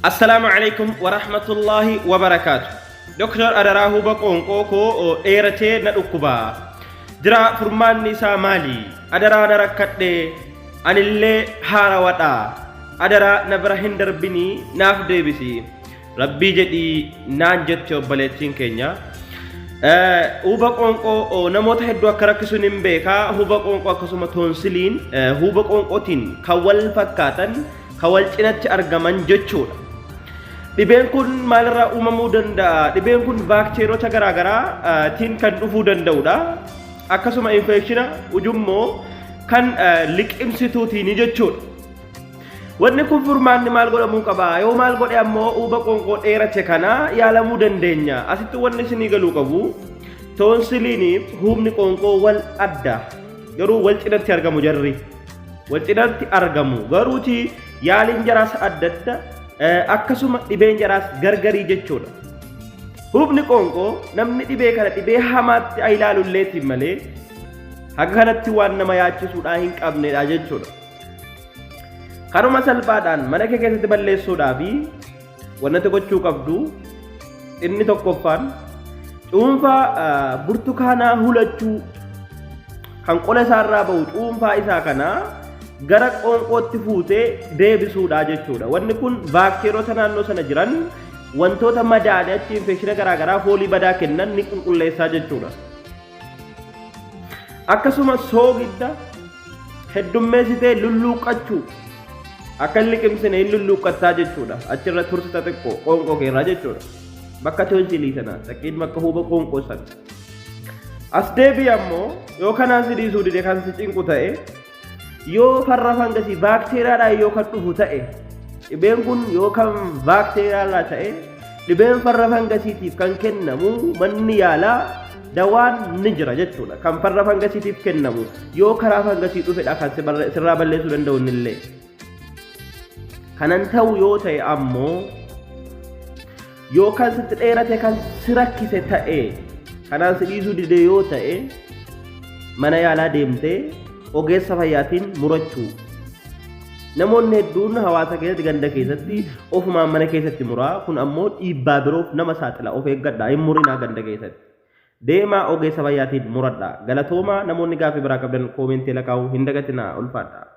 Assalaamu alaikum wa rahmatullahi wa barakaatu. Doktar, adaraa, huba qoonqoo koo dheeratee na dhukkuba. Jira, furmaanni isaa maali? Adaraa, na rakkadhe, anillee haarawadha. Adaraa, na bira hin darbinii, naaf deebisi. Rabbii jedhii naan jette obboleettiin keenya. Huba qoonqoo namoota hedduu akka rakkisuun hin beekaa. Huba qoonqoo akkasuma toonsiliin huba qoonqootiin kan wal fakkaatan, kan wal cinatti argaman jechuudha. Dhibeen kun maalirraa uumamuu danda'a? Dhibeen kun baakteerota garaagaraa tiin kan dhufuu danda'udha. Akkasuma infeekshina ujummoo kan liqimsituutiini jechuudha. Wanni kun furmaanni maal godhamuu qaba? Yoo maal godhe ammoo huba qoonqoo dheerate kana yaalamuu dandeenya? Asitti wanni isinii galuu qabu, toonsiliiniif hubni qoonqoo wal adda. Garuu wal cinatti argamu jarri. Wal cinatti argamu. Garuuti yaaliin jaraas adda adda, akkasuma dhibeen jaraas gargarii jechuudha. Hubni qoonqoo namni dhibee kana dhibee hamaatti ilaalulleetiin malee haga kanatti waan nama yaachisuudhaa hin qabnedha jechuudha. Karuma salphaadhaan mana kee keessatti balleessuudhaa fi wanti gochuu qabdu inni tokkoffaan cuunfaa burtukaanaa hulachuu, kan qola isaarraa bahu cuunfaa isaa kana gara qoonqootti fuutee deebisuudha jechuudha. Wanni kun baakteerota naannoo sana jiran, wantoota madaa'anii achi infeekshina garaagaraa foolii badaa kennan ni qulqulleessaa jechuudha. Akkasuma soogidda heddummeessitee lulluuqqachuu, akka hin liqimsine hin lulluuqqattaa jechuudha. Achirra tursita xiqqoo qoonqoo keerraa jechuudha. Bakka toonsilii sana xiqqeen, bakka huba qoonqoo sana. As deebi'i ammoo, yoo kanaan si dhiisuu dide, kan si cinqu ta'e, yoo farra fangasii baakteeriyaadhaan yoo kan dhufu ta'e, dhibeen kun yoo kan baakteeriyaadhaa ta'e, dhibeen farra fangasiitiif kan kennamu manni yaalaa dawaan ni jira jechuudha. Kan farra fangasiitiif kennamu yoo karaa fangasii dhufedha kan sirraa balleessuu danda'u innillee. Kanan ta'u yoo ta'e ammoo, yoo kan sitti dheerate, kan si rakkise ta'e, kanaan si dhiisuu dide yoo ta'e, mana yaalaa deemtee ogeessa fayyaatiin murachuu. Namoonni hedduun hawaasa keessatti, ganda keessatti ofumaan mana keessatti muraa. Kun ammoo dhiibbaa biroof nama saaxila. Of eeggadhaa, hin murinaa ganda keessatti. Deemaa ogeessa fayyaatiin muradhaa. Galatoomaa. Namoonni gaaffii biraa qabdan koomentii lakaa'uu hin dagatinaa. Ulfaadhaa.